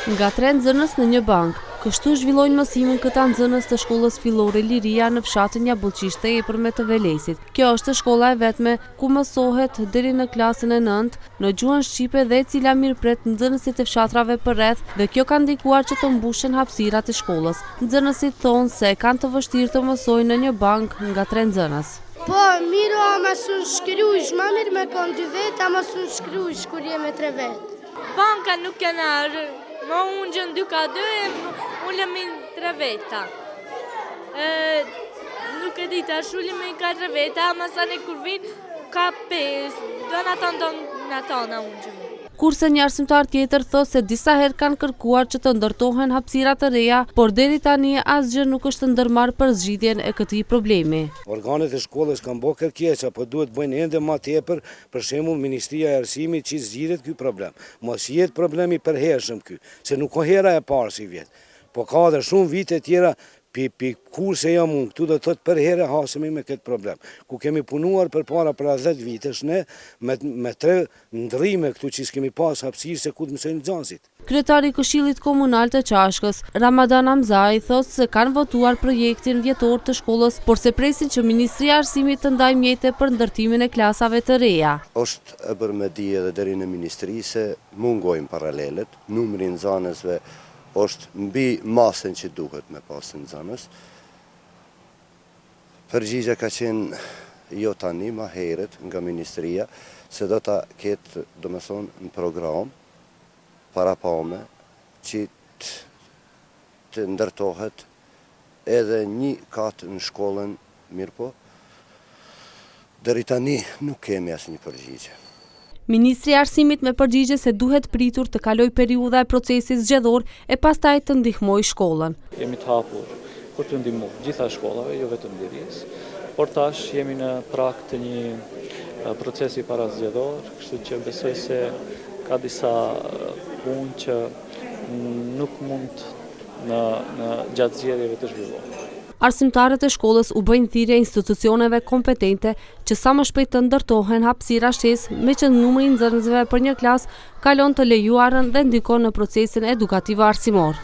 Nga tre nxënës në një bankë. Kështu zhvillojnë mësimin këta nxënës të shkollës fillore Liria në fshatin Jabullqishtë të Epërme të Velesit. Kjo është shkolla e vetme ku mësohet deri në klasën e nëntë në gjuhën shqipe dhe e cila mirëpret nxënësit e fshatrave përreth dhe kjo ka ndikuar që të mbushen hapësirat e shkollës. Nxënësit thonë se e kanë të vështirë të mësojnë në një bankë nga tre nxënës. Po, mirë o, ama s'un shkrujsh, ma mirë me kon dy vetë, ama s'un shkrujsh kur je me tre vetë. Banka nuk kena, më ungjën dy ka dy, ulemi tre veta. Nuk e di, tash ulemi katër veta, ama sa ne kur vinë, ka pesë, do në tonë, do në tonë, ungjën. Kurse një arsimtar tjetër thotë se disa herë kanë kërkuar që të ndërtohen hapësira të reja, por deri tani asgjë nuk është ndërmarrë për zgjidhjen e këtij problemi. Organet e shkollës kanë bo kërkesa, po duhet bëjnë ende ma tepër, për shembull Ministria e Arsimit që zgjidhet ky problem. Mos jetë problem i përhershëm ky, se nuk o hera e parë si vjet. Po ka edhe shumë vite tjera pi, pi kurse jam unë këtu do të thotë për herë hasemi me këtë problem. Ku kemi punuar përpara para 10 vitesh ne me, me tre ndrime këtu që s'kemi pas hapësirë se ku të mësojnë nxënësit. Kryetari i Këshillit Komunal të Çashkës, Ramadan Hamzai, thotë se kanë votuar projektin vjetor të shkollës, por se presin që Ministria e Arsimit të ndajë mjete për ndërtimin e klasave të reja. Është e bërë me dije edhe deri në ministri se mungojnë paralelet, numri i nxënësve është mbi masën që duhet me pasë nxënës. Përgjigja ka qenë jo tani, ma herët nga ministria, se do ta ketë, do me thonë, në program parapame që të ndërtohet edhe një kat në shkollën, mirëpo, deri tani nuk kemi asnjë përgjigje. Ministri i Arsimit me përgjigje se duhet pritur të kalojë periudha e procesit zgjedhor e pastaj të ndihmojë shkollën. Jemi të hapur për të ndihmuar gjitha shkollave, jo vetëm Lirisë, por tash jemi në prag të një procesi parazgjedhor, kështu që besoj se ka disa punë që nuk mund në, në gjatë zgjedhjeve të zhvillohen. Arsimtarët e shkollës u bëjnë thirrje institucioneve kompetente që sa më shpejt të ndërtohen hapësira shtesë, meqë numri i nxënësve për një klasë kalon të lejuarën dhe ndikon në procesin edukativo arsimor.